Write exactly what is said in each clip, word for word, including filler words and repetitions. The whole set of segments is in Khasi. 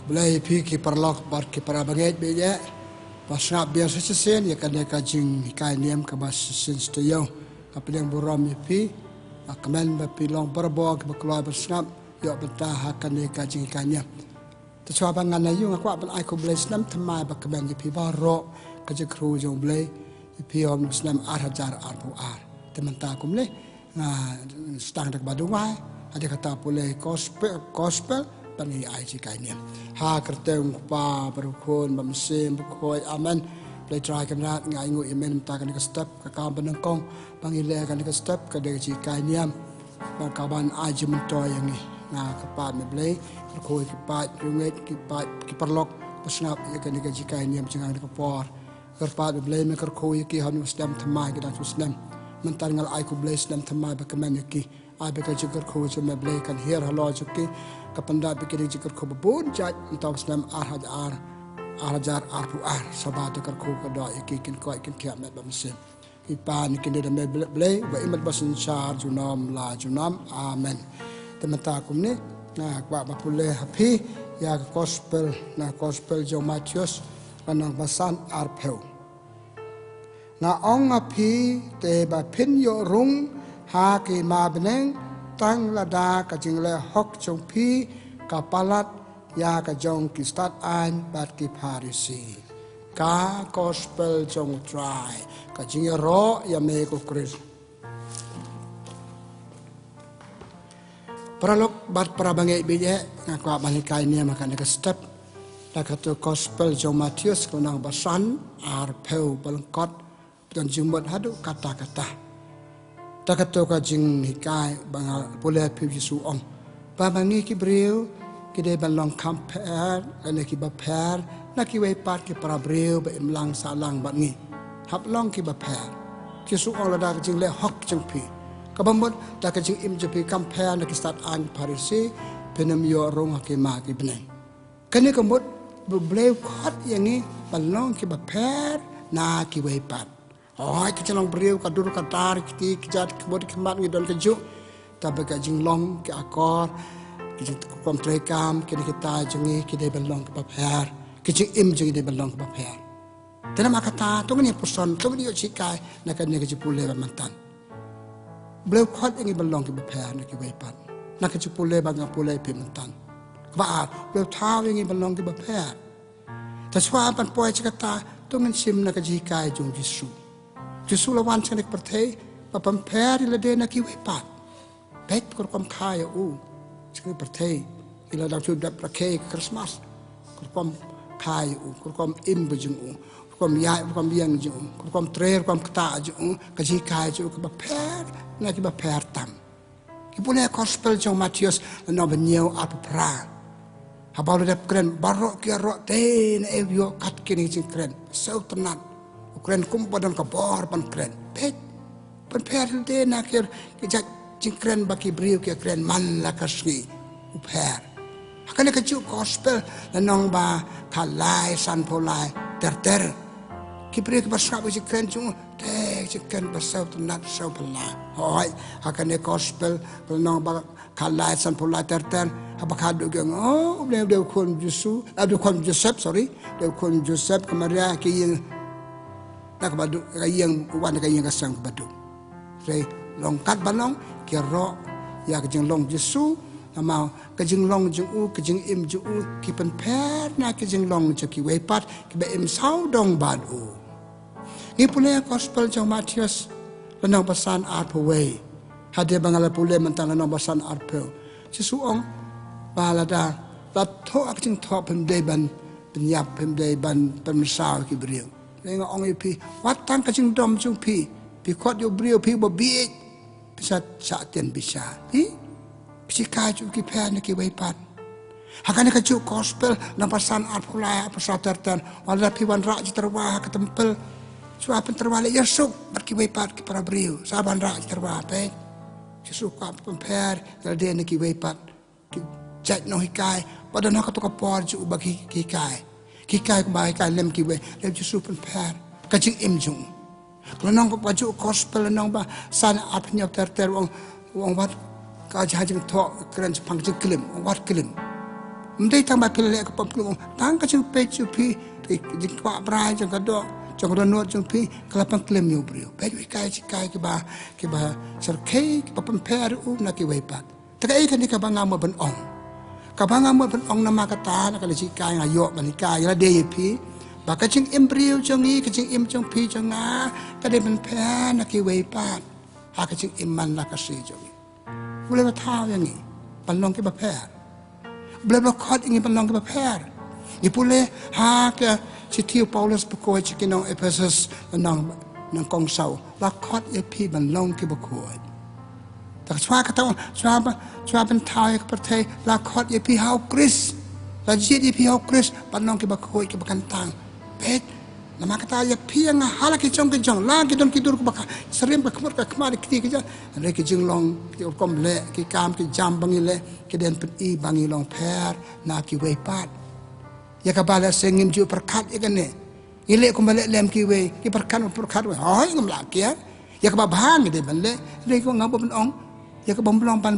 Blei phi ki paralok bad ki para bangeit bad ïa ba sngap biang sa shisien ïa kane ka jinghikai niam kaba shisien sa ïa ka pdiang burom ïa phi. Ba kmen ba phi long barabor kiba kloi ban sngap ïa bynta ha kane ka jinghikai niam. Te shuwa ba ngan ïa nga kwah ban ai khublei snem thymmai ba kmen ïa phi baroh ka jingkyrkhu jong Blei ïa phi ha u snem ar hajar arphew ar. Te mynta kumne nga sdang da kaba duwai, hadien kata pule gospel, gospel ban ngi ai jinghikai niam. Ha ka kyrteng u Kpa bad u Khun bad u Mynsiem Bakhuid. Amen. Blei Trai Kynrad, nga ainguh ïa me mynta kane ka step, ka kam ba nyngkong ba ngi leh kane ka step ka dei ka jinghikai niam. Ba ka ban ai jingmyntoi ïa ngi. Nga kyrpad me Blei, kyrkhu ïa ki paid, ki ngeit, ki paid, ki paralok ba sngap ïa kane ka jinghikai niam jong nga ha kane ka por. Kyrpad me Blei me kyrkhu ïa ki ha une u snem thymmai, ki dang shu snem. Mynta nga la ai khublei snem thymmai ba kmen ïa ki. Ai ba ka jingkyrkhu jong me Blei kan hiar halor jong ki. Ka pyndap ïa ki da ka jingkyrkhu ba bun jait mynta u snem ar hajar, ar hajar arphew ar. Saba da ka kyrkhu ka doh ïa ki kin koit kin thiah met bad mynsiem. Ki pan kin dei da me Blei, Blei ba im bad ba synshar junom la junom. Amen. Te mynta kumne nga kwah ba pule ha phi ïa ka gospel, na gospel jong u Mathaios, lynnong ba san arphew. Nga ong ha phi, te ba phin ïoh rung ha ki ma bneng tang lada ka jingleh hok jong phi ka palat ïa ka jong ki stad aiñ bad ki Pharisi. Ka gospel jong u Trai. Ka jingïaroh ïa me ko Khrist. Paralok bad para bangeit bad ïa nga kwah ban hikai niam ha kane ka step. Da kato gospel jong u Mathaios ka lynnong ba san, arphew, ba lyngkot, ba don jingmut haduh katta katta. Da kato ka jinghikai ba nga pule ha phi, u Jisu u ong ba ma ngi ki briew ki dei ban long kham pher lane kiba pher na kiwei pat ki para briew ba im lang sah lang bad ngi. Hap long kiba pher. U Jisu u ong lada ka jingleh hok jong phi, kaba mut da ka jingim jong phi kam pher na ki stad aiñ Pharisi, phin ym ïoh rung ha ki ma ki bneng. Kane ka mut ba U Blei u khot ïa ngi ban long kiba pher na kiwei pat. Hooid, ka jinglong briew, ka dur ka dar, ki kti ki jait, ki mut ki mat, ngi don kajuh. Tangba ka jinglong, ki akor, ki jingkurukom treikam, kine kita jong ngi ki dei ban long kiba pher. Ki jingim jong ngi dei ban long kiba pher. Te namar kata to ngin ïa puson, to ngin ïa ïoh jinghikai na kane ka jingpule ba mynta. U Blei u khot ïa ngi ban long kiba pher na kiwei pat. Na ka jingpule ba nga pule ïa phi mynta. Kaba ar, U Blei u thaw ïa ngi ban long kiba pher. Te shuwa ban poi sha kata, to ngin shim na ka jinghikai jong u Jisu. U Jisu u la wan sha kane ka pyrthei ba pynpher ïa lade na kiwei pat. Peit, ka rukom kha ïa u sha kane ka pyrthei. Ngi la dang shu dep rakhe ka Christmas. Ka rukom kha ïa u, ka rukom im ba jong u, ka rukom ïaid, ka rukom ïeng jong u, ka rukom trei, ka rukom ktah jong u, ka jinghikai jong u kaba pher na kiba pher tam. Ngi pule ha ka gospel jong u Mathaios, lynnong ba hynñiew, arphew phra. Haba u la dep kren, baroh ki ïaroh, te naei u ïoh kat kine ki jingkren, sngewtynnat. U kren kumba don ka bor ban kren. Peit, pynpher ïa lade na ki, ki jait jingkren ba ki briew ki ïa kren man la ka sngi. U pher. Ha kane kajuh ka gospel, lynnong ba khatlai, sanphew lai ter ter. Ki briew kiba sngap ïa ka jingkren jong u, te ka jingkren ba sngewtynnat, sngewphylla. Hooid, ha kane ka gospel, lynnong ba khatlai, sanphew lai ter ter, haba kha duh ki ong, oh, U Blei u dei u khun Jisu, eh, u dei u khun Joseph, sorry, u dei u khun Joseph, ka Maria ki ïeng na kaba duh, ka ïeng, wan ka ïeng ka seng kaba duh. Hynrei long kat ba long, ki ïaroh ïa ka jinglong Jisu, namar ka jinglong jong u, ka jingim jong u, ki pynpher na ka jinglong jong kiwei pat kiba im sawdong bad u. Ngi pule ha ka gospel jong u Mathaios, lynnong ba san, arphew wei. Hadien ba nga la pule mynta lynnong ba san, arphew. Jisu u ong ba lada la thoh ka jingthoh, phim dei ban pynïap, phim dei ban pynmynsaw ki briew. Hynrei nga ong ïa phi, wat tang ka jingdom jong phi, phi khot ïa u briew phi uba bieit, phin sa shah tienbishar. Phi, ka jinghikai jong u ki pher na kiwei pat. Ha kane kajuh ka gospel, lynnong ba san, arphew lai, arphew saw ter ter. Wat la phi wanrah jingtyrwa ha ka templ, shuwa pyntyrwa leh ïasuk bad kiwei pat ki para briew. Sa wanrah jingtyrwa, peit. Jisu u kwah pynpher ïa lade na kiwei pat. Ki jait nonghikai ba don ha kato ka por jong u ba ki, ki hikai. Ki hikai kumba hikai lem kiwei. Lem Jisu u pynpher ka jingim jong u. Ka lynnong kaba juh ka gospel, lynnong ba san, arphew hynñiew ter ter, u ong, u ong wat ka jingthoh kren shaphang ka jingklim, u ong wat klim. Ym dei tang ba phi la leh ka pop klum, tang ka jingpeit jong phi, ka jingkwah brai jong ka doh, jong ka dohnud jong phi, ka la pynklem ïa u briew. Peit, u hikai, hikai kiba, kiba syrkhei, kiba pynpher u na kiwei pat. Te kaei kane kaba nga mut ban ong? Kaba nga mut ban ong namar kata na ka la jinghikai nga ïoh ban hikai ïa lade ïa phi ba ka jingim briew jong ngi, ka jingim jong phi jong nga, ka dei ban pher na kiwei pat ha ka jingim man la ka sngi jong ngi. U Blei u la thaw ïa ngi ban long kiba pher. U Blei u la khot ïa ngi ban long kiba pher. Ngi pule ha ka shithi u Paulus bakhuid sha ki nong Ephesus, lynnong, lynnong kongsaw. La khot ïa phi ban long kiba khuid. Te shuwa kata, shuwa ba, shuwa ban thaw ïa ka pyrthei, la khot ïa phi ha u Khrist. La jied ïa phi ha u Khrist ban long kiba khuid, kiba kyntang. Peit, namar kata ïa phi ïa nga ha la ki jong ki jong, la ki don ki dur kiba ka, syriem ka khmut ka khmat, ki kti ki jam. Hynrei ki jinglong, ki rukom leh, ki kam ki jam ba ngi leh, ki dei ban pyni ba ngi long pher na kiwei pat. Ïa kaba lehse ngim ju pyrkhat ïa kane. Ngi leh kumba leh lem kiwei, ki pyrkhat, pyrkhat wei. Hooid, ngam lah kiar. Ïa kaba bha ngi dei ban leh, hynrei ko nga ba ban ong. Ïa kaba ym long ban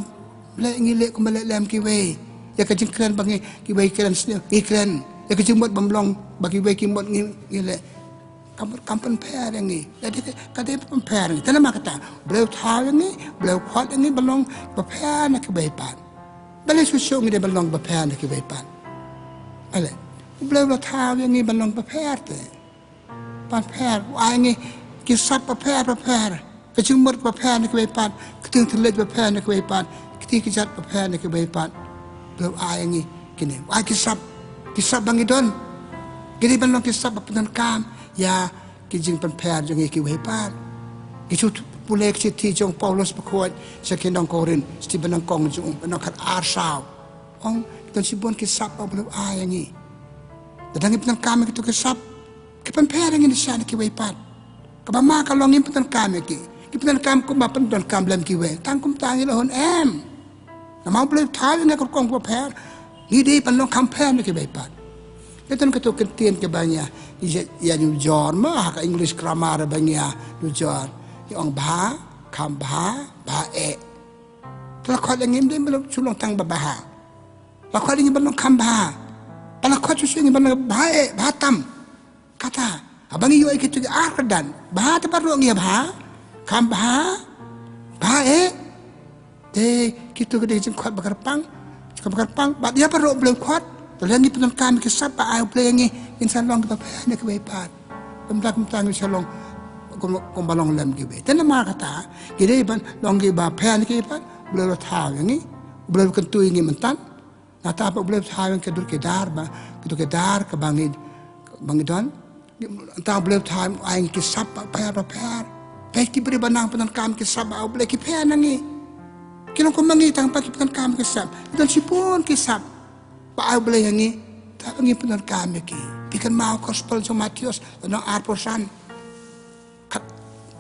leh, ngi leh kumba leh lem kiwei. Ïa ka jingkren ba ngi, kiwei kren sniew, ngi kren. Ïa ka jingmut ba ym long ba kiwei ki mut, ngi, ngi leh. Kam, kam pynpher ïa ngi. Ka dei, ka dei pynpher ïa ngi. Te namar kata, Blei u thaw ïa ngi, Blei u khot ïa ngi ban long ba pher na kiwei pat. Balei shuh shuh ngi dei ban long ba pher na kiwei pat? Balei? Blei u la thaw ïa ngi ban long ba pher te. Ba pher, u ai ngi ki sap ba pher, ba pher. Ka jingmut ba pher na kiwei pat, ka jingthylliej ba pher na kiwei pat, ka jingkjat ba pher na kiwei pat. Blei u ai ngi kine, u ai ki sap, ki sap ba ngi don. Ngi dei ban long ki sap ba pyndonkam ïa ki jingpynpher jong ngi kiwei pat. Ngi shu pule ka shithi jong u Paulus bakhuid sha ki nong Korinth, shithi ba nyngkong jong u, lynnong khat ar saw. Ong, ki don shibun ki sap ba u Blei u ai ïa ngi. Lada ngi pyndonkam ïa kito ki sap, ki pynpher ïa ngi na sha na kiwei pat. Kaba ma ka long ngim pyndonkam ïa ki. Ki pyndonkam kumba pyndonkam lem kiwei. Tang kumta ngi la hun em. Namar u Blei u thaw ïa ngi ka rukom kaba pher. Ngi dei ban long kham pher na kiwei pat. Ngi don kato ka ktien kaba ngi ïa, ïa, ïa nujor ma ha ka English grammar ba ngi ïa nujor. Ngi ong bha, kham bha, bha eh. Te la khot ïa ngi ym dei ban long, shu long tang ba bha. La khot ïa ngi ban long kham bha. Ba la khot shu shu ïa ngi ban long bha eh, bha tam. Kata, haba ngi ïoh ïa kito ki ar kyrdan, bha te baroh ngi ïa bha, kham bha, bha eh. Te kito ki dei ki jingkhot ba kyrpang, jingkhot ba kyrpang, bad ïa baroh u Blei u khot, te lada ngi pyndonkam ïa ki sap ba ai u Blei ïa ngi, ngin sa long kiba pher na kiwei pat. Kumta kumta ngin sa long kum, kumba long lem kiwei. Te namar kata, ngi dei ban long kiba pher na kiwei pat, u Blei u la thaw ïa ngi, u Blei u kyntu ïa ngi mynta. Nangta ba u Blei u thaw ïa ngi ki dur ki dar ba, ki dur ki dar kaba ngi, ba ngi don. Nangta u Blei u thaw ïa ngi ki sap ba pher ba pher. Peit ki briew ba nang pyndonkam ki sap ba u Blei ki pher na ngi. Ki long kum ma ngi tang ba ki pyndonkam ki sap. Ngi don shibun ki sap ba ai u Blei ïa ngi. Tang ba ngi pyndonkam ïa ki. Phi kynmaw gospel jong u Mathaios, lynnong arphew san. Khat,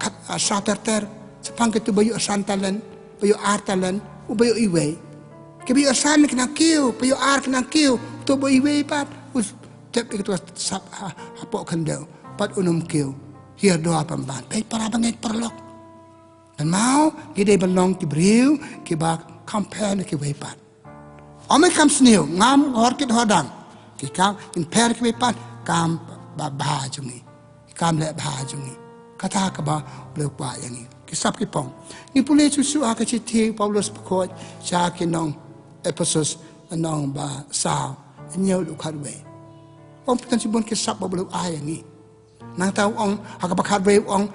khat, ah, saw ter ter, shaphang kito ba ïoh san talent, ba ïoh ar talent, uba ïoh iwei. Kiba ïoh san ki nang kiew, ba ïoh ar ki nang kiew, to ba iwei pat, u tep ïa kito sap ha, hapoh khyndew, pat un ym kiew. Hiar dor pynban. Peit para bangeit paralok. Kynmaw, ngi dei ban long ki briew, kiba kham pher na kiwei pat. Ym ïa kam sniew, ngam hor kit hor dang. Ki kam, ngin pher kiwei pat, kam ba bha jong ngi. Ki kam leh bha jong ngi. Kata kaba u Blei u kwah ïa ngi. Ki sap ki phong. Ngi pule shuh shuh ha ka shithi u Paulus bakhuid sha ki nong Ephesus, lynnong ba saw, hynñiew haduh khatwei. Ong phi don shibun ki sap ba u Blei u ai ïa ngi. Nangta u ong, ha kaba khatwei u ong,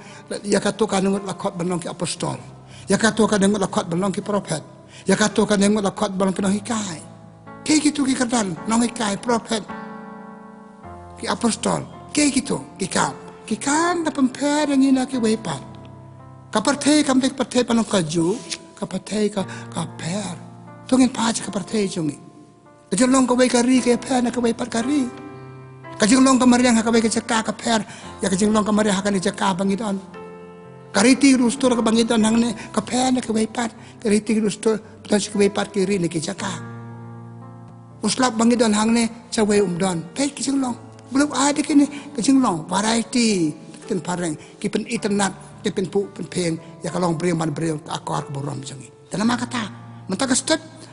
ïa kato ka ngut la khot ban long ki apostol. Ïa kato ka ngut la khot ban long ki prophet. Ïa kato ka ngut la khot ban long ki nonghikai. Kiei kito ki kyrdan, nonghikai, prophet, ki apostol. Kiei kito ki kam. Ki kam da pynpher ïa ngi na kiwei pat. Ka pyrthei kam dei ka pyrthei ban long kajuh, ka pyrthei ka, ka pher. To ngin phai sha ka pyrthei jong ngi. Ka jinglong kawei ka ri ka pher na kawei pat ka ri. Ka jinglong ka mariang ha kawei ka jaka ka pher ïa ka jinglong ka mariang ha kane ka jaka ba ngi don. Ka riti ka dustur kaba ngi don hangne ka pher na kawei pat ka riti ka dustur, ba don sha kawei pat ki ri ne ki jaka. U slap ba ngi don hangne sha wei um don. Peit ki jinglong. U Blei u ai da kine ki jinglong, variety, ki ktien phareng, ki pynitynnad, ki pynpuh pynpheng ïa ka longbriew manbriew, ka akor ka burom jong ngi. Te namar kata, mynta ka step,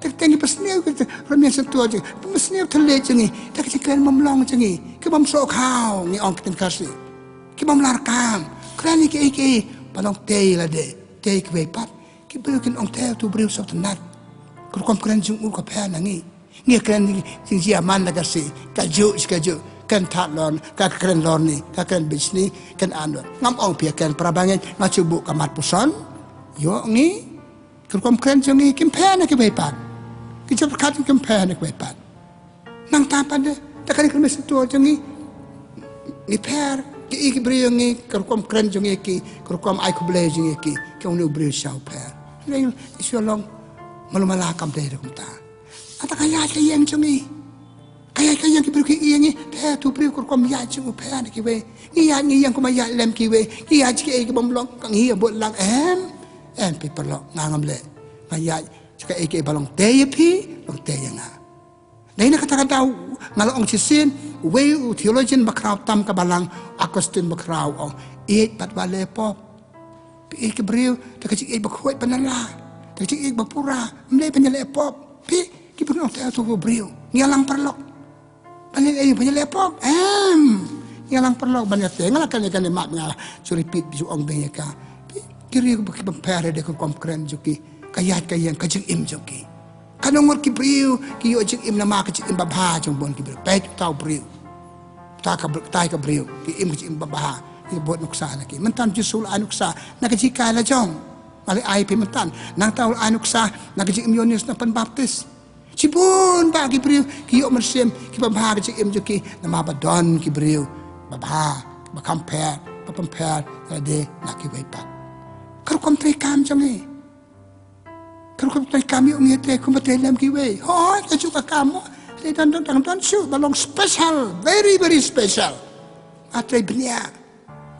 Te teng ki pynsniew ki rymmiang shyntur jong ngi, pynsniew thylliej jong ngi, te ki jingkren bym long jong ngi, ki bym sohkhaw, ngi ong ki ktien Khasi, ki bym larkam. Kren ïa kiei kiei ba long tei lade, tei kiwei pat. Ki briew kin ong te uto u briew sngewtynnat, ka rukom kren jong u ka pher na ngi. Ngi kren jingjia man la ka sngi, kajuh shi kajuh, kren thad lor, ka kren lor ni, ka kren bishni, kren an lor. Ngam ong phi ïa kren para bangeit, nga shu buh ka mat puson. Ïoh ngi, ka rukom kren jong ngi kim pher na kiwei pat. Ki jingpyrkhat kim pher na kiwei pat. Nangta pat de, te ka dei ka rymmiang shyntur jong ngi, ngi pher, ki i ki briew jong ngi, ka rukom kren jong ngi ki, ka rukom ai khublei jong ngi ki, ki ong une u briew shisha u pher. Ngi shu long malu mala, kam dei ruh kumta. Ata ka ïaid ka ïeng jong ngi. Ka ïaid ka ïeng, ki briew ki ïeng, ngi te uto u briew ka rukom ïaid jong u pher na kiwei. Ngi ïaid ngi ïeng kumba ïaid lem kiwei. Ngi ïaid sha kiei kiei ki bym long, ka ngi ïa bud lang, em. Em, phi paralok, nga ngam leh. Nga ïaid sha kaei kaei ba long tei ïa phi, long tei ïa nga. Dei na kata ka daw nga la ong shisien, uwei u theologian bakhraw tam ka balang, Augustine bakhraw, u ong, ïeit bad wat leh pop. Phi ïeit ki briew da ka jingïeit bakhuid ba nyngkong, da ka jingïeit ba pura, ym dei ban ïaleh pop. Phi, ki briew ong te uto u briew, ngi ïalang paralok. Ban ïaleh, ban ïaleh pop, em. Ngi ïalang paralok ban ïatei, nga la kane kane map nga shu repeat, shu ong biang ïa ka. Phi, ki briew kiba pher de, ka rukom kren jong ki, ka ïaid ka ïeng, ka jingim jong ki. Katno ngut ki briew ki ïoh jingim namar ka jingim babha jong bun ki briew. Peit uta u briew. Uta ka br-, utai ka briew, ki im ka jingim babha. Ki bud nuksa na ki. Mynta u Jisu u la ai nuksa na ka jinghikai la jong. Nga la ai phi mynta. Nangta u la ai nuksa na ka jingim u Ïoannis Nongpynbaptis. Shibun bah ki briew ki ïoh mynsiem, ki babha ka jingim jong ki namar ba don ki briew babha, ba kham pher, ba pynpher ïa lade na kiwei pat. Ka rukom treikam jong ngi. Ka rukom treikam, ïoh ngi trei kumba trei lem kiwei. Hooid, kajuh ka kam mo. Trei don don dang don shuh ba long special, very very special. Nga trei bniah.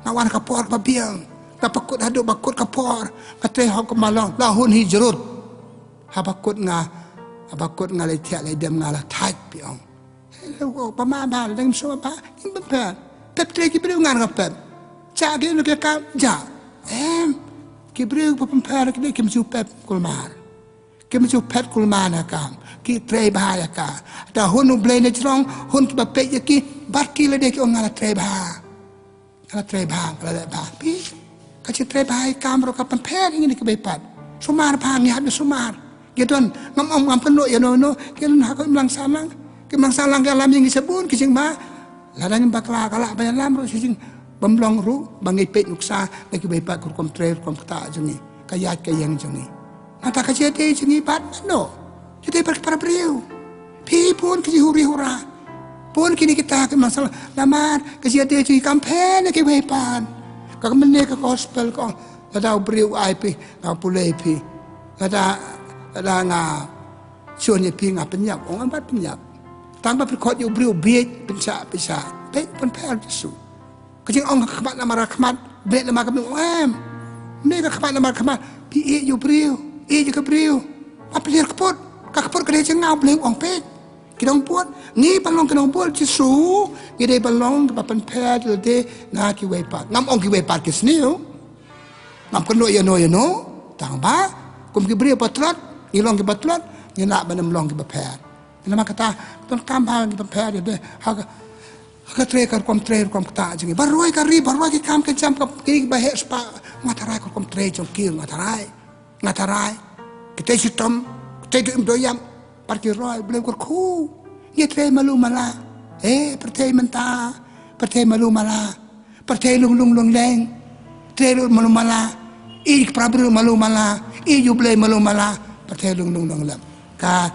Nga wan ha ka por kaba biang. Nga pynkut haduh ba kut ka por. Nga trei hok kumba long, la hun hi jrut. Haba kut nga, haba kut nga la thiah la dem, nga la thait, phi ong. Hello, ba ma ba, dang sngewbha ba, kim pynpher. Pep trei ki briew, ngan nga pep. Jah ki, no ki kam, jah. Em, ki briew ba pynpher ki dei kim ju pep kulmar. Kim ju pep kulmar na kam. Ki trei bha ïa ka. Da hun U Blei na jrong, hun kiba peit ïa ki, bad ki lade ki ong nga la trei bha. Nga la trei bha, nga la leh bha. Phi, ka jingtrei bha ïa ka kam ruh ka pynpher ïa ngi na kiwei pat. Sumar bha, ngi hap da sumar. Ngi don, ngam ong, ngam kynnoh ïano ïano, ki don ha ka imlang sahlang. Ka imlang sahlang ka lam ïa ngi sha bun ki jingma. Lada ngim bakla, ka lah ban ïalam ruh sha jingbymlong ruh ba ngi peit nuksa na kiwei pat, ka rukom trei, rukom ktah jong ngi, ka ïaid ka ïeng jong ngi. Nangta ka jingïadei jong ngi bad mano? Jingïadei bad ki para briew. Phi, bun ki jinghuri hura. Bun kine kita ki masalah. Namar ka jingïadei jong ngi kam pher na kiwei pat. Ka mynne ka gospel ka ong, lada u briew u ai phi, nga pule ïa phi. Lada, lada nga shun ïa phi, nga pynïap. Ong, ngam pat pynïap. Tang ba phi khot ïa u briew bieit, pynshah, pynshah. Peit, pynpher Jisu. Ka jingong ka khmat namar ka khmat, beh namar ka beh, em. Ym dei ka khmat namar ka khmat. Phi ïeit ïa u briew, ïeit ïa ka briew. Ba pynhiar kput, ka kput ka dei jong nga, U Blei u ong, peit. Ki nongbud, ngi ban long ki nongbud Jisu, ngi dei ban long kiba pynpher ïa lade na kiwei pat. Ngam ong kiwei pat ki sniew. Ngam kynnoh ïano ïano, tang ba kum ki briew ba tlot, ngi long kiba tlot, ngin lah ban ym long kiba pher. Namar kata, ka donkam ba ngi pynpher ïa lade ha ka, ha ka trei, ka rukom trei, rukom ktah jong ngi. Baroh ka ri, baroh ki kam ka jam, ka, kiba heh spah, nga tharai ka rukom trei jong ki, nga tharai. Nga tharai. Kitei shitom, kitei ki um dohnud, pat ki roi, U Blei u kyrkhu. Ngi trei malu mala. Eh, pyrthei mynta, pyrthei malu mala. Pyrthei lung lung lung leng. Trei ruh malu mala. Ïeit ki para briew malu mala. Ïeit U Blei malu mala. Pyrthei lung lung lung leng. Ka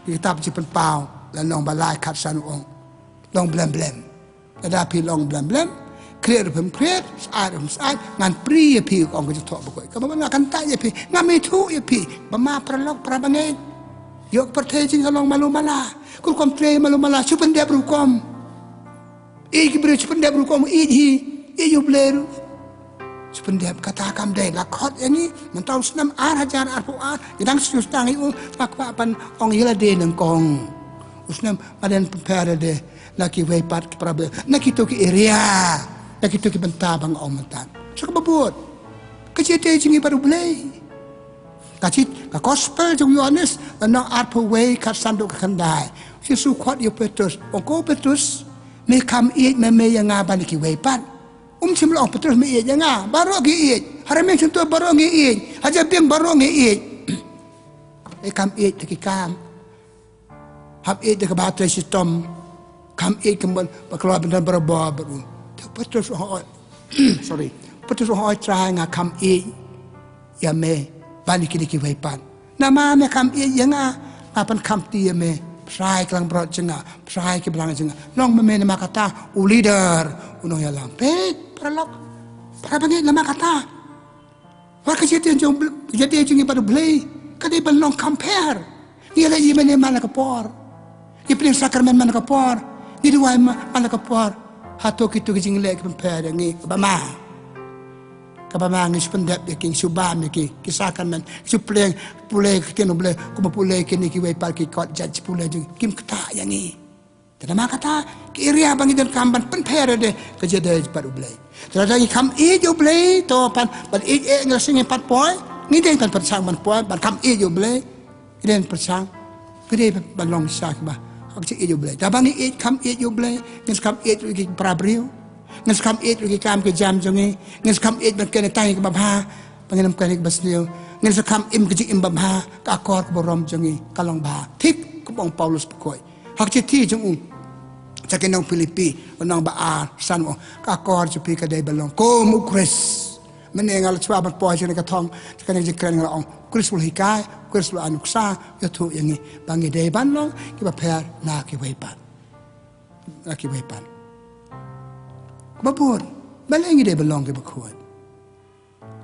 kitab Jingpynpaw, lynnong ba lai, khatsan u ong, long blem blem. Lada phi long blem blem, khriat ruh phim khriat, syaid ruh phim syaid, ngan prie ïa phi, ong ka Jingthoh Bakhuid. Kaba nga kyntait ïa phi, ngam ithuh ïa phi, ba ma paralok para bangeit. Ïoh ka pyrthei jong ngi ka long malu mala. Ka rukom trei malu mala, shu pyndep rukom. Ïeit ki briew shu pyndep rukom, ïeit hi, ïeit U Blei ruh shu pyndep. Kata kam dei, la khot ïa ngi mynta u snem ar hajar arphew ar, ngi dang shu sdang ïa u, ba kwah ban ong ïa lade nyngkong. U snem madan pynpher lade na kiwei pat ki para briew, na kito ki area, na kito ki bynta ba nga ong mynta. Sha kaba bud, ka jingïadei jong ngi bad U Blei. Ka jing, ka gospel jong u Ïoannis, Lynnong arphew wei, khatsan haduh khatkhyndai. Jisu khot ïa u Petrus. Ong ko Petrus, me kham ïeit me me ïa nga ban ïa kiwei pat? Um shym la ong Petrus me ïeit ïa nga. Baroh ngi ïeit. Ha rymmiang shyntur baroh ngi ïeit. Ha jabieng baroh ngi ïeit. Me kham ïeit ïa ki kam. Kham ïeit da kaba trei shitom. Kham ïeit kumba ba kloi ban don barabor bad u. Te Petrus u ong, sorry. Petrus u ong, Trai, nga kham ïeit ïa me ban ïa kine kiwei pat. Namar me kham ïeit ïa nga, nga pynkham kti ïa me. Phrai ki langbrot jong nga, phrai ki balang jong nga. Long ma me namar kata u leader u nongïalam. Peit, paralok. Para bangeit, namar kata. Wat ka jingïadei jong, jingïadei jong ngi bad U Blei ka dei ban long compare. Ngi leh ïa mane man la ka por. Ngi pynïeng sakramen man la ka por. Ngi duwai ma-, man la ka por. Hato kito ki jingleh ki pynpher ïa ngi kaba ma, kaba ma ngi shu pyndep ïa ki, ngi shu bam ïa ki, ki sakramen, ngi shu pule, pule ki ktien U Blei kumba pule kine kiwei pat ki kot jait pule jong ngi, kim ktah ïa ngi. Te namar kata, ki area ba ngi donkam ban pynpher ïa de, ka jingïadei bad U Blei. Te lada ngi kham ïeit ïa U Blei, to pan, ban ïeit eh ngi la sngewthuh pat poi, ngi dei ban pyrshang ban poi, ban kham ïeit ïa U Blei, ngi dei ban pyrshang, ngi dei ban long sha kiba, ha ka jingïeit ïa U Blei. Te ba ngi ïeit, kham ïeit ïa U Blei, ngin sa kham ïeit ruh ïa ki para briew, ngin sa kham ïeit ruh ïa ki kam ki jam jong ngi, ngin sa kham ïeit ban kren tang ïa kiba bha, ba ngin ym kren ïa kiba sniew, ngin sa kham im ka jingim ba bha, ka akor kaba burom jong ngi, ka long bha. Thik, kumba ong Paulus bakhuid. Ha ka shithi jong u sha ki nong Philippi, lynnong ba ar, san u ong, ka akor jong phi ka dei ban long kum U Khrist. Mynne nga la shu ban poi sha kane ka thong, sha kane ka jingkren nga la ong, U Khrist u la hikai, U Khrist u la ai nuksa, ïathuh ïa ngi ba ngi dei ban long kiba pher na kiwei pat. Na kiwei pat. Kaba bud, balei ngi dei ban long kiba khuid?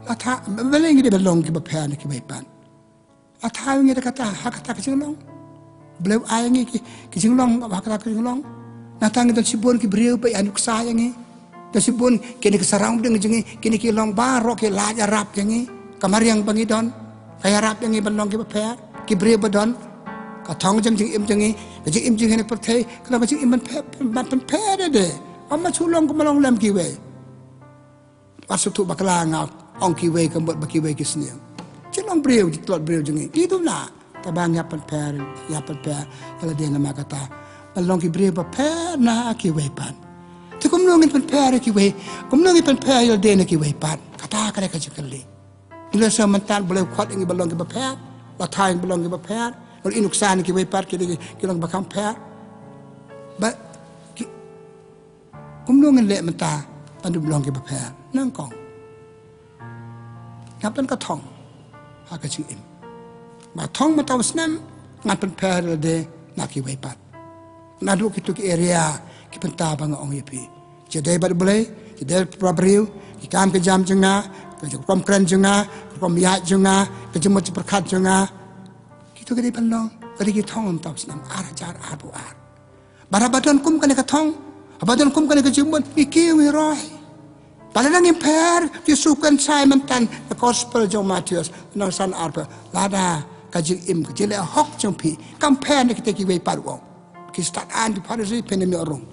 La thaw, balei ngi dei ban long kiba pher na kiwei pat? La thaw ïa ngi da kata, ha kata ka jinglong. U Blei u ai ïa ngi ki, ki jinglong, ha kata ka jinglong. Nangta ngi don shibun ki briew ba ïa nuksa ïa ngi. Don shibun kine ki surrounding jong ngi, kine ki long baroh ki la ïarap ïa ngi. Ka mariang ba ngi don ka ïarap ïa ngi ban long kiba pher. Ki briew ba don, ka thong jong jingim jong ngi, ka jingim jong ngi ha pyrthei ka long ka jingim ban pher, ban pynpher de. Ym ma shu long kumba long lem kiwei. Wat shu tuh bakla nga ong kiwei ka mut ba kiwei ki sniew. Jinglong briew, jingtlot briew jong ngi, ki duna. Te ba ngi ïa pynpher, ïa pynpher ïa lade namar kata, ban long ki briew ba pher na kiwei pat. Te kumno ngin pynpher ïa kiwei? Kumno ngin pynpher ïa lade na kiwei pat? Kata ka dei ka jingkylli. Ngi la shem mynta, U Blei u khot ïa ngi ban long kiba pher, la thaw ïa ngi ban long kiba pher. Ngi la ai nuksa ïa kiwei pat, ki dei ki long ba kham pher. Ba ki, kumno ngin leh mynta ban long kiba pher? Nyngkong, ngan pynthong ha ka jingim. Ba thong mynta u snem ngan pynpher lade na kiwei pat. Naduh kito ki area ki bynta ba nga ong ïa phi. Jingïadei bad U Blei, jingïadei bad para briew, ki kam ki jam jong nga, ka rukom kren jong nga, ka rukom ïaid jong nga, ka jingmut jingpyrkhat jong nga. Kito ki dei ban long, ka dei ki thong mynta u snem ar hajar arphew ar. Ba haba don kum kane ka thong, haba don kum kane ka jingmut, ngi kiew ngi roi. Ba lada ngim pher, Jisu u kren shai mynta na gospel jong u Mathaios, lynnong san arphew, lada ka jingim, ka jingleh hok jong phi kam pher na kita kiwei pat, u ong. Ki stad aiñ, ki Pharisi, phin ym ïoh rung.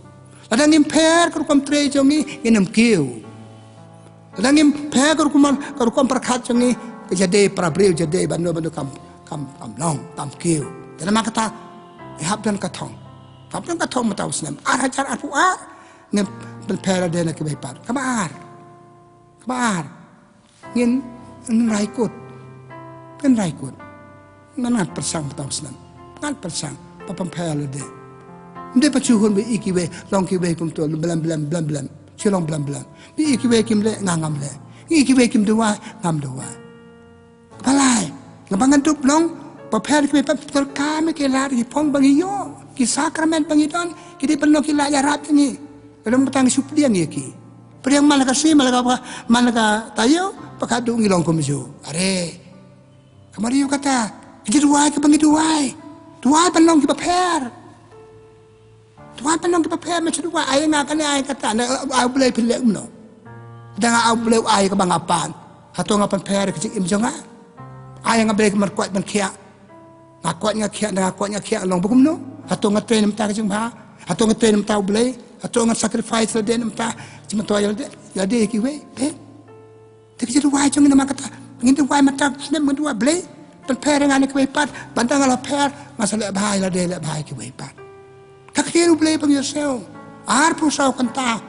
Lada ngim pher ka rukom trei jong ngi, ngin ym kiew. Lada ngim pher ka rukom, ka rukom pyrkhat jong ngi, ka jingïadei para briew, jingïadei bad no bad no kam, kam, kam long, kam kiew. Te namar kata, ngi hap don ka thong. Hap don ka thong mynta u snem ar hajar arphew ar, ngin pynpher lade na kiwei pat. Kaba ar. Kaba ar. Ngin, ngin rai kut. Ngin rai kut. Ngan, ngan pyrshang mynta u snem. Ngan pyrshang ban pynpher lade. Ym dei ba shu hun ba ïa kiwei, long kiwei kumto, blem, blem, blem, blem. Shu long blem, blem. Ba ïa kiwei kim leh, nga ngam leh. Ïa kiwei kim duwai, ngam duwai. Kaba lai, nga ba ngan dup long ba pher na kiwei pat, pyndonkam ïa ki lad ki phong ba ngi ïoh, ki sakramen ba ngi don, ki dei ban long ki la ïarap ïa ngi. Ka dang ba tang shu pdiang ïa ki. Pdiang man la ka sngi, man la ka, man la ka taïew, ba ka dei ngi long kumjuh. Are. Ka mariang kata, ka jingduwai kaba ngi duwai. Duwai ban long kiba pher. Duwai ban long kiba pher, ma shu duwai ai nga kane ai kata, na ai U Blei phin leh kumno? Dang ai U Blei ai kaba nga pan. Hato nga pynpher ka jingim jong nga? Ai nga Blei ka markhuid ban khiah. Nga khuid nga khiah, dang nga khuid nga khiah long ba kumno? Hato nga trei na bynta ka jingbha? Hato nga trei na bynta U Blei? Hato nga sacrifice lade na bynta jingmyntoi ïa lade, ïa lade kiwei? Peit. Te ka jingduwai jong ngi namar kata. Ngin duwai mynta u snem, ngin duwai Blei. Pynpher ïa nga na kiwei pat, ban tang nga la pher, nga sa leh bha ïa lade, leh bha ïa kiwei pat. Ka ktien U Blei ba ngi ïohsngew arphew saw kynta.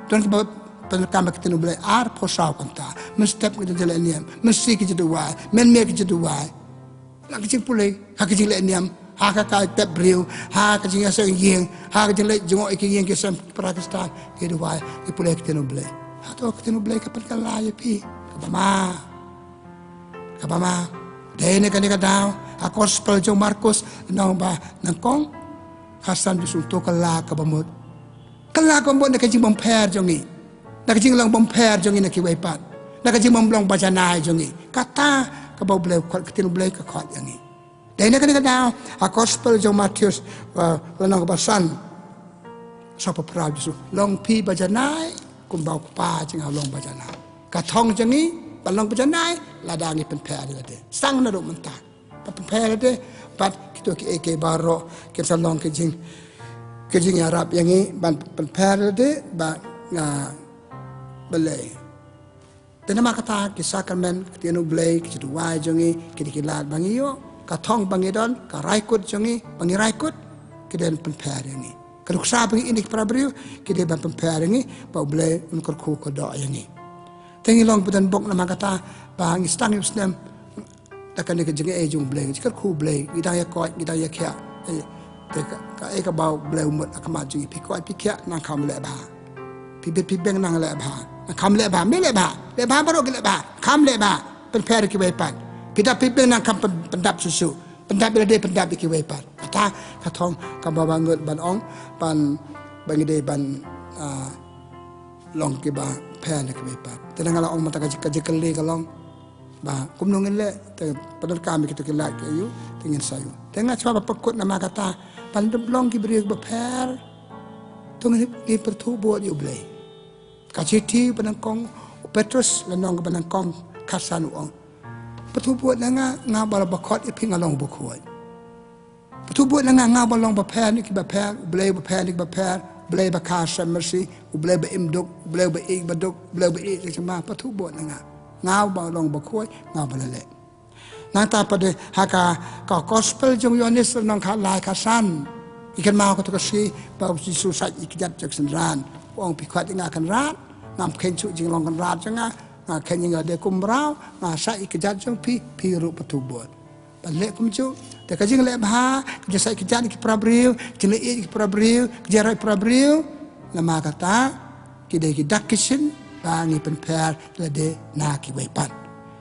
Don kiba pyndonkam ïa ka ktien U Blei arphew saw kynta. Mynstep ki jingduwai, mynsngi ki jingduwai, mynmiet ki jingduwai. Na ka jingpule, ha ka jingleh niam, ha ka, ka tep briew, ha ka jingïaseng ïing, ha ka jingleh jngoh ïa ki ïing ki sem para Khristan, ki duwai, ki pule ka ktien U Blei. Hato ka ktien U Blei ka pynkylla ïa phi? Kaba ma. Kaba ma. Dei na kane ka daw, ha gospel jong Markus, lynnong ba nyngkong, khatsan, Jisu u ong to kylla kaba mut. Kylla kaba mut na ka jingbym pher jong ngi, na ka jinglong bym pher jong ngi na kiwei pat, na ka jingbym long ba janai jong ngi. Kata kaba U Blei u khot, ka ktien U Blei ka khot ïa ngi. Dei na kane ka daw, ha gospel jong Mathaios, uh, lynnong kaba san, sawphew phra, Jisu u ong, long phi ba janai kumba U Kpa jong nga u long ba janai. Ka thong jong ngi ban long ba janai, lada ngi pynpher ïa lade. Sdang naduh mynta. Ban pynpher ïa lade bad kito kiei kiei baroh kin sa long ki jing, ki jingïarap ïa ngi ban pynpher ïa lade bad, ah, balei. Te namar kata ki sakramen, ka ktien U Blei, ki jingduwai jong ngi, ki dei ki lad ba ngi ïoh, ka thong ba ngi don, ka raikut jong ngi ba ngi raikut, ki dei ban pynpher ïa ngi. Ka nuksa ba ngi im ïa ki para briew, ki dei ban pynpher ïa ngi ba U Blei un kyrkhu kyrdoh ïa ngi. Te ngi long ba don bok namar kata ba ngi sdang ïa u snem da kane ka jingaiei jong U Blei, ka jingkyrkhu U Blei, ngi dang ïa koit, ngi dang ïa khiah. Eh, te ka, kaei kaba U Blei u mut ha khmat jong ngi? Phi koit phi khiah, nang kham leh bha. Phi bit phi beng, nang leh bha. Nang kham leh bha, me leh bha. Leh bha baroh ki leh bha. Kham leh bha. Pynpher ïa kiwei pat. Phi dap phi beng, nang kham pyn-, pyndap shuh shuh. Pyndap ïa lade, pyndap ïa kiwei pat. Kata ka thong kaba ba ngut ban ong, ban, ba ngi dei ban, ah, long kiba pher na kiwei pat. Te nga la ong mynta ka jing, ka jingkylli ka long ba kumno ngin leh, te pyndonkam ïa kito ki lad ki aïu, te ngin sa ïoh. Te nga sngewbha ban pynkut namar kata, ban long ki briew ba pher, to ngin, ngin pyrthuh bud ïa U Blei. Ka shithi ba nyngkong u Petros, lynnong ba nyngkong, khatsan, u ong, pyrthuh bud na nga, nga ba la ba khot ïa phi, nga long ba khuid. Pyrthuh bud na nga, nga ba long ba pher na kiba pher, U Blei ba pher na kiba pher, U Blei ba kha sem mersi, U Blei ba im duk, U Blei ba ïeit ba duk, U Blei ba ïeit jingma, pyrthuh bud na nga. Nga ba long ba khuid, nga ba la leh. Nangta pat de ha ka, ka gospel jong u Ïoannis, lynnong khatlai, khatsan, ngi kynmaw kato ka sngi ba u Jisu u shait ïa ki kjat jong ki synran. U ong, phi khot ïa nga kynrad, ngam kheiñ shuh jinglong kynrad jong nga, nga kheiñ ïa nga de kum u mraw, nga shait ïa ki kjat jong phi, phi ruh pyrthuh bud. Ban leh kumjuh, te ka jingleh bha, ka jingshait kjat ïa ki para briew, ka jingleh ïeit ïa ki para briew, ka jingroi para briew. Namar kata, ki dei ki dak ki shin ba ngi pynpher ïa lade na kiwei pat.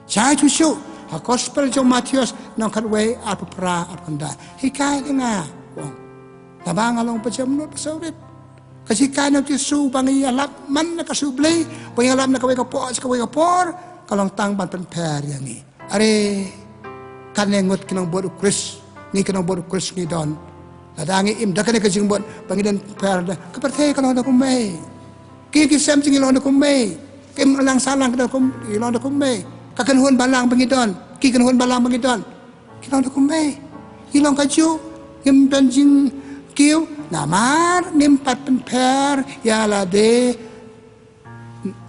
Shai shuh shuh ha gospel jong u Mathaios, lynnong khatwei, arphew phra, arphew khyndai. Hikai ïa nga, u ong, naba nga long ba jemnud ba sawrit. Ka jinghikai na u Jisu ba ngi ïalap man la ka sngi U Blei, ba ngi ïalap na kawei ka por sha kawei ka por, ka long tang ban pynpher ïa ngi. Are, kane ngut ki nongbud u Khrist, ngi ki nongbud u Khrist ngi don. Lada ngi im da kane ka jingmut ba ngi don pher, da ka pyrthei ka long da kumne. Ki, ki sem jong ngi long da kumne. Ki im lang sahlang ki don kum, ki long da kumne. Ka kynhun balang ba ngi don, ki kynhun balang ba ngi don, ki long da kumne. Ngi long kajuh, ngim don jingkiew namar ngim pat pynpher ïa lade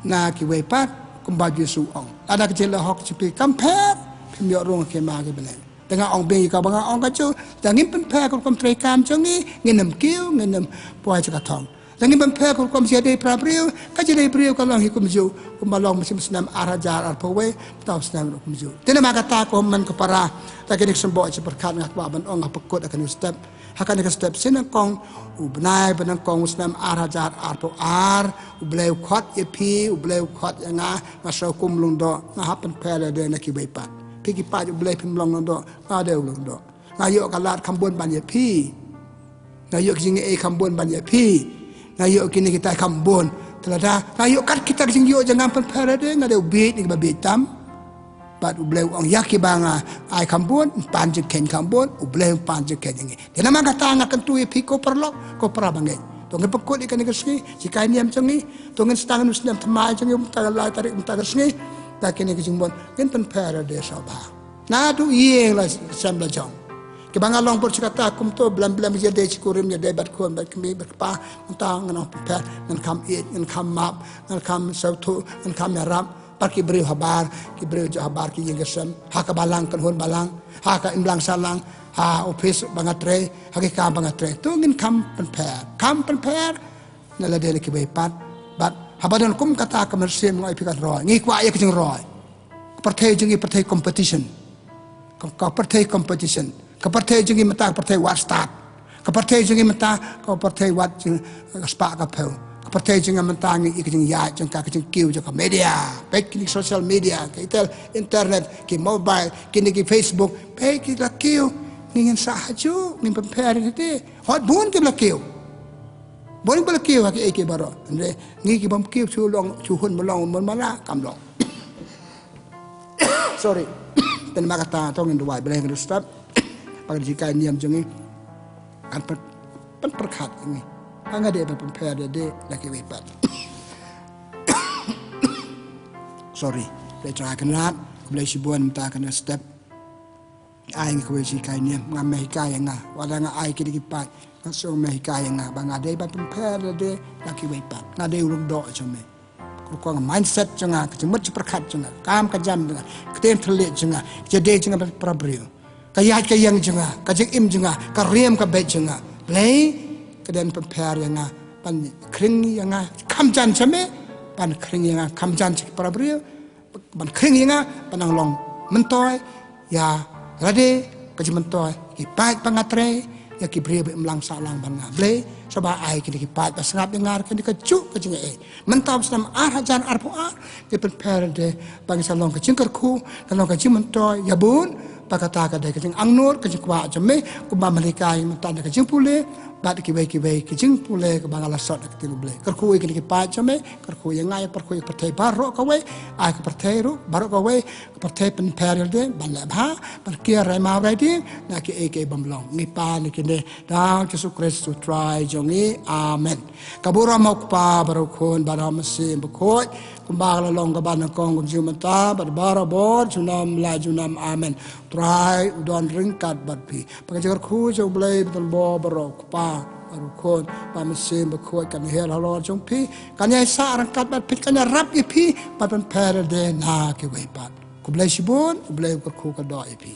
na kiwei pat, kumba u Jisu u ong. Lada ka jingleh hok jong phi kam pher, phim ïoh rung ha khmat ki bneng. Te nga ong biang ïa kaba nga ong kajuh, da ngim pynpher ka rukom treikam jong ngi, ngin ym kiew, ngin ym poi sha ka thong. Da ngim pynpher ka rukom jingïadei para briew, ka jingïadei briew ka long hi kumjuh, kumba long mynshem snem ar hajar arphew wei, mynta u snem ruh kumjuh. Te namar kata ko hynmen ko para, da kine ki symboh jingpyrkhat nga kwah ban ong, nga pynkut ha kane ka step. Ha kane ka step shi nyngkong u bnai ba nyngkong u snem ar hajar arphew ar, U Blei u khot ïa phi, U Blei u khot ïa nga, nga sngew kum u lyngdoh, nga hap pynpher ïa lade na kiwei pat. Phi ki paid U Blei phim long lyngdoh, nga dei u lyngdoh. Nga ïoh ka lad kham bun ban ïa phi. Nga ïoh ki jingaiei kham bun ban ïa phi. Nga ïoh kine kita kham bun. Te lada nga ïoh kat kita ki jingïoh jong nga, ngam pynpher ïa lade, nga dei u bieit na kiba bieit tam. Bad U Blei u ong, ïa kiba nga ai kham bun, yn pan jingkheiñ kham bun, U Blei un pan jingkheiñ ïa ngi. Te namar kata nga kyntu ïa phi ko paralok, ko para bangeit. To ngin pynkut ïa kane ka sngi, jinghikai niam jong ngi. To ngin sdang ïa u snem thymmai jong ngi mynta ka lai tarik mynta ka sngi. Da kine ki jingmut ngin pynpher ïa lade sha u Bha. Naduh ïing la sem la jong. Kiba nga long bad shi katta kumto, blem blem ïadei shikurim, ïadei bad khun bad kmie bad kpa. Mynta ngan ong pynpher, ngan kham ïeit, ngan kham map, ngan kham sngewthuh, ngan kham ïarap. Bad ki briew habar, ki briew jong habar ki ïing ki sem, ha ka balang, kynhun balang, ha ka imlang sahlang, ha ophis ba nga trei, ha ki kam ba nga trei. To ngin kham pynpher, kham pynpher na lade na kiwei pat. Bad haba don kum kata ka mynsiem, nga ong ïa phi, kan roi. Ngi kwah ïa ka jingroi. Ka pyrthei jong ngi pyrthei competition. Ka, ka pyrthei competition. Ka pyrthei jong ngi mynta ka pyrthei wad stad. Ka pyrthei jong ngi mynta ka pyrthei wad jing, ka spah ka phew. Ka pyrthei jong ngi mynta ngi ïa ka jingïaid jong ka, ka jingkiew jong ka media. Peit kine ki social media, ka itel internet, ki mobile, kine ki Facebook. Peit ki la kiew. Ngi ngin sah hajuh, ngin pynpher ïa ki. Hot bun ki la kiew. Bun ki la kiew ha ki ei ki baroh. Hynrei ngi ki bym kiew, shu long, shu hun, ba long mon mala, kam long. Sorry. Te namar kata to ngin duwai, Blei ngin step. Ba ka jinghikai niam jong ngi kan pyn, pynpyrkhat ïa ngi. Ba nga dei ban pynpher ïa lade na kiwei pat. Sorry. Blei Trai Kynrad, khublei shibun mynta kane step. Ai ngi kawei jinghikai niam, ngam, me hikai ïa nga. Wat la nga ai kine ki paid, nga sngew me hikai ïa nga ba nga dei ban pynpher ïa lade na kiwei pat. Nga dei u lyngdoh jong me. Ka rukom, ka mindset jong nga, ka jingmut jingpyrkhat jong nga, ka kam ka jam jong nga, ka ktien thylliej jong nga, ka jingïadei jong nga bad para briew, ka ïaid ka ïeng jong nga, ka jingim jong nga, ka riam ka beit jong nga. Blei, ka dei ban pynpher ïa nga, ban khring ïa nga kham jan sha me, ban khring ïa nga kham jan sha ki para briew, ban khring ïa nga ban nang long myntoi ïa lade, ka jingmyntoi ïa ki paid ba nga trei, ïa ki briew ba imlang sahlang bad nga. Blei, sngewbha ai kine ki paid ba sngap ïa nga ruh kane kajuh ka jingaiei. Mynta u snem ar hajar arphew ar, ngi pynpher ïa lade ba ngi sa long ka jingkyrkhu, ngi long ka jingmyntoi ïa bun. Ba kata ka dei ka jingangnud, ka jingkwah jong me, kumba me la hikai mynta na ka jingpule bad kiwei kiwei ki jingpule kaba nga la sot ha ka ktien U Blei. Kyrkhu ïa kine ki paid jong me, kyrkhu ïa nga, ïa, kyrkhu ïa ka pyrthei baroh kawei, ai ka pyrthei ruh baroh kawei, ka pyrthei pynpher ïa lade ban leh bha, ban kiar rai maw rai dieng na kiei kiei bym long. Ngi pan ïa kine da u Jisu Khrist u Trai jong ngi. Amen. Ka burom ha U Kpa bad ha U Khun bad ha U Mynsiem Bakhuid, kumba ka la long kaba nyngkong, kumjuh mynta bad barabor, junom la junom. Amen. U Trai u don ryngkat bad phi. Ba ka jingkyrkhu jong U Blei Batanbor baroh, U Kpa bad U Khun bad U Mynsiem Bakhuid, kan hiar halor jong phi, kan ïaisah ryngkat bad phi, kan ïarap ïa phi ban pynpher ïa lade na kiwei pat. Khublei shibun, U Blei u kyrkhu kyrdoh ïa phi.